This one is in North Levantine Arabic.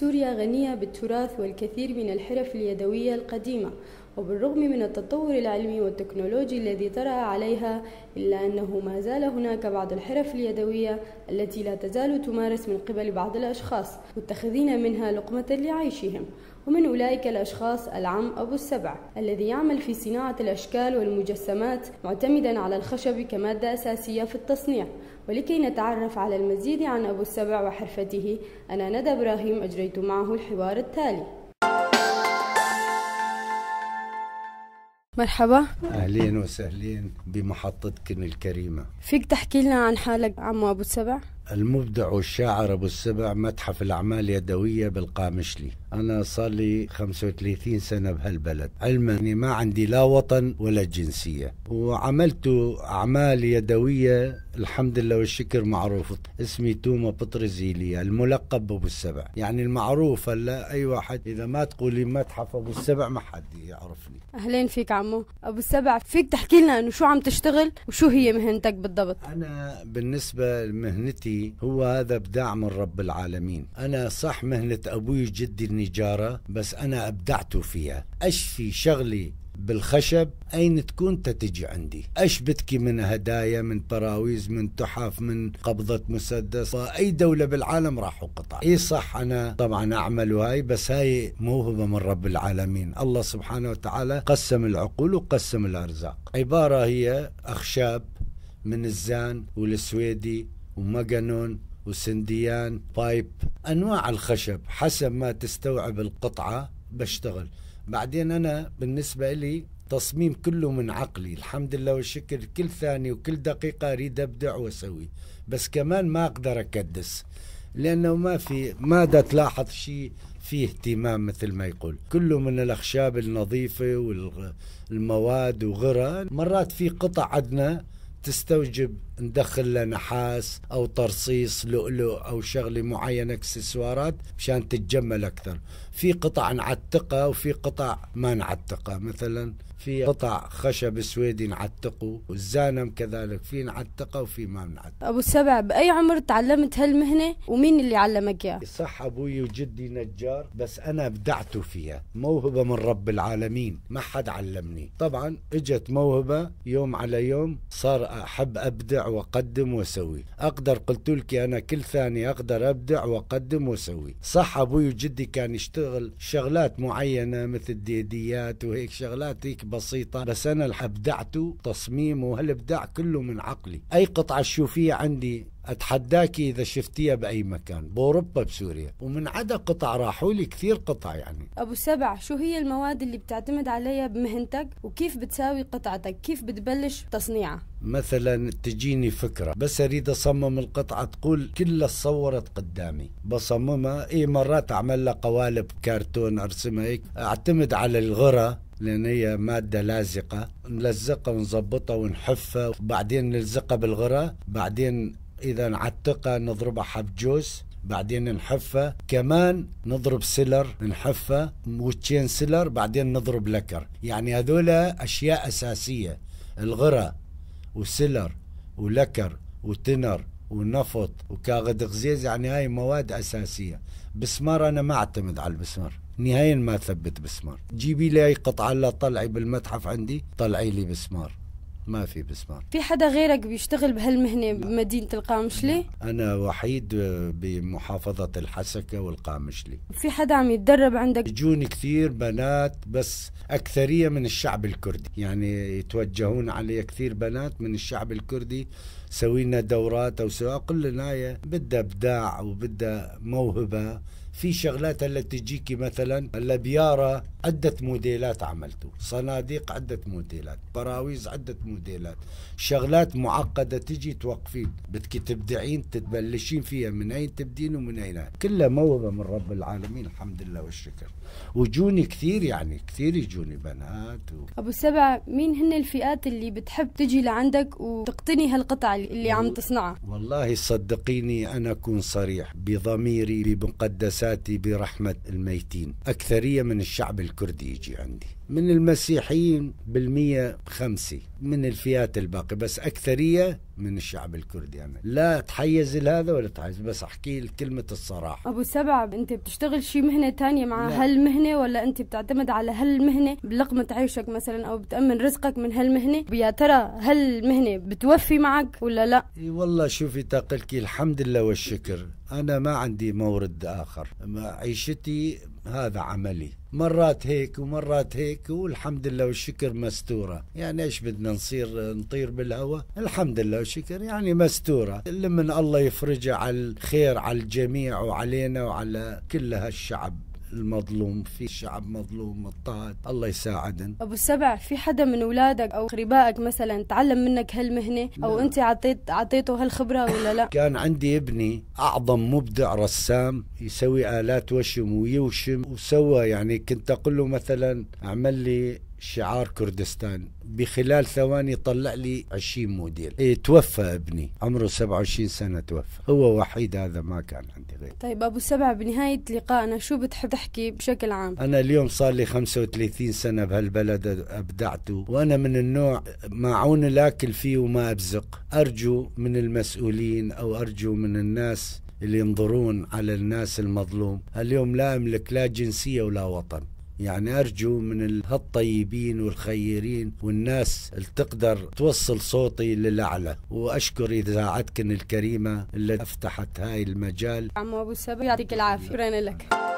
سوريا غنية بالتراث والكثير من الحرف اليدوية القديمة، وبالرغم من التطور العلمي والتكنولوجي الذي طرأ عليها، إلا أنه ما زال هناك بعض الحرف اليدوية التي لا تزال تمارس من قبل بعض الأشخاص متخذين منها لقمة لعيشهم. ومن أولئك الأشخاص العم أبو السبع الذي يعمل في صناعة الأشكال والمجسمات معتمدا على الخشب كمادة أساسية في التصنيع. ولكي نتعرف على المزيد عن أبو السبع وحرفته، أنا ندى إبراهيم أجريت معه الحوار التالي. مرحبا. أهلين وسهلين بمحطتكن الكريمة. فيك تحكي لنا عن حالك عمو أبو السبع؟ المبدع والشاعر أبو السبع، متحف الأعمال اليدوية بالقامشلي. أنا صار لي 35 سنة بهالبلد، علما أني ما عندي لا وطن ولا جنسية، وعملت أعمال يدوية الحمد لله والشكر معروف. اسمي توما بطرزيلية الملقب أبو السبع، يعني المعروف هلا أي واحد إذا ما تقولي متحف أبو السبع ما حد يعرفني. أهلين فيك عمو أبو السبع، فيك تحكي لنا إنه شو عم تشتغل وشو هي مهنتك بالضبط؟ أنا بالنسبة لمهنتي هو هذا إبداع من رب العالمين. أنا صح مهنة أبوي جدي النجارة، بس أنا أبدعت فيها. أشفي شغلي بالخشب أين تكون تتجي عندي، أش بدكي من هدايا، من براويز، من تحف، من قبضة مسدس، أي دولة بالعالم راحوا قطع. إي صح أنا طبعا أعمل هاي، بس هاي موهبة من رب العالمين. الله سبحانه وتعالى قسم العقول وقسم الأرزاق. عبارة هي أخشاب من الزان والسويدي ومجنون وسنديان بايب، أنواع الخشب حسب ما تستوعب القطعة بشتغل. بعدين أنا بالنسبة لي تصميم كله من عقلي الحمد لله والشكر، كل ثانية وكل دقيقة أريد أبدع وأسوي، بس كمان ما أقدر أكدس لأنه ما في ما دا تلاحظ شيء فيه اهتمام مثل ما يقول، كله من الأخشاب النظيفة والمواد وغيرها. مرات في قطع عندنا تستوجب ندخل لها نحاس أو ترصيص لؤلؤ أو شغلة معينة، اكسسوارات مشان تتجمل أكثر. في قطع نعتقها وفي قطع ما نعتقها، مثلا في قطع خشب سويدي نعتقه، والزانم كذلك في نعتقه وفي ما نعتقه. أبو السبع، بأي عمر تعلمت هالمهنة ومين اللي علمك إياها؟ صح أبوي وجدي نجار، بس أنا أبدعت فيها، موهبة من رب العالمين، ما حد علمني. طبعا اجت موهبة يوم على يوم، صار أحب أبدع وأقدم وأسوي. أقدر، قلت لك أنا كل ثانية أقدر أبدع وأقدم وأسوي. صح أبوي وجدي كان يشتغل شغلات معينة مثل الديديات وهيك شغلات هيك بسيطة، بس أنا اللي أبدعته تصميم، وهالإبداع كله من عقلي. أي قطعة تشوفيها عندي أتحداكي إذا شفتيها بأي مكان، بأوروبا بسوريا، ومن عدا قطع راحوا لي كثير قطع يعني. أبو سبع، شو هي المواد اللي بتعتمد عليها بمهنتك وكيف بتساوي قطعتك؟ كيف بتبلش تصنيعها؟ مثلا تجيني فكرة بس أريد أصمم القطعة، تقول كلها صورت قدامي بصممها. إيه مرات أعمل لها قوالب كرتون أرسمها هيك، أعتمد على الغرة لأن هي مادة لازقة، نلزقها ونظبطها ونحفها وبعدين نلزقها بالغرة، بعدين إذا نعتقها نضربها حب جوز، بعدين نحفها، كمان نضرب sealer نحفها وتشين sealer، بعدين نضرب لكر. يعني هذول أشياء أساسية، الغرة و sealer ولكر وتنر ونفط وكاغد غزيز، يعني هاي مواد أساسية. بسمار أنا ما أعتمد على البسمار نهائيا، ما ثبت بسمار. جيبي لي أي قطعة لا طلعي بالمتحف عندي طلعي لي بسمار، ما في بسمار. في حدا غيرك بيشتغل بهالمهنة بمدينة القامشلي؟ أنا وحيد بمحافظة الحسكة والقامشلي. في حدا عم يتدرب عندك؟ يجوني كثير بنات، بس أكثرية من الشعب الكردي، يعني يتوجهون علي كثير بنات من الشعب الكردي، سوينا دورات أو سواء. أقول لنا هي بدها إبداع وبدها موهبة. في شغلات اللي تجيكي مثلا البيارة عدة موديلات عملته، صناديق عدة موديلات، براويز عدة موديلات، شغلات معقدة تجي توقفين بدك تبدعين تتبلشين فيها، من أين تبدين ومن أين، كلها موهبة من رب العالمين الحمد لله والشكر. وجوني كثير، يعني كثير يجوني بنات أبو سبع، مين هن الفئات اللي بتحب تجي لعندك وتقتني هالقطع اللي عم تصنعها؟ والله صدقيني أنا أكون صريح بضميري بمقدساتي برحمة الميتين، أكثرية من الشعب الكردي يجي عندي، من المسيحيين 5%، من الفئات الباقية، بس أكثرية من الشعب الكردي. أنا لا أتحيز لهذا ولا أتحيز، بس أحكي كلمة الصراحة. أبو سبع، أنت بتشتغل شي مهنة تانية مع لا. هالمهنة، ولا أنت بتعتمد على هالمهنة بلقمة عيشك مثلا، أو بتأمن رزقك من هالمهنة؟ يا ترى هالمهنة بتوفي معك ولا لا؟ إي والله شوفي تقلكي الحمد لله والشكر، أنا ما عندي مورد آخر، عيشتي هذا عملي، مرات هيك ومرات هيك، والحمد لله والشكر مستورة. يعني ايش بدنا نصير نطير بالهواء؟ الحمد لله والشكر يعني مستورة. لمن الله يفرجها على الخير على الجميع وعلينا وعلى كل هالشعب المظلوم. في شعب مظلوم مضطهد، الله يساعدن. أبو السبع، في حدا من أولادك أو قربائك مثلا تعلم منك هالمهنة، أو أنت عطيته هالخبرة ولا لا؟ كان عندي ابني أعظم مبدع رسام، يسوي آلات وشم ويوشم وسوى، يعني كنت أقول له مثلا اعمل لي شعار كردستان، بخلال ثواني طلع لي 20 موديل. إيه توفى ابني عمره 27 سنة توفى، هو وحيد، هذا ما كان عندي غير. طيب أبو سبع، بنهاية لقائنا شو بتحب تحكي بشكل عام؟ أنا اليوم صار لي 35 سنة بهالبلد أبدعته، وأنا من النوع معون الأكل فيه وما أبزق. أرجو من المسؤولين أو أرجو من الناس اللي ينظرون على الناس المظلوم، اليوم لا أملك لا جنسية ولا وطن، يعني أرجو من هالطيبين والخيرين والناس اللي تقدر توصل صوتي للأعلى. وأشكر إذاعتكن الكريمة اللي أفتحت هاي المجال. عمو أبو السبع، يعطيك العافية، شكرا لك.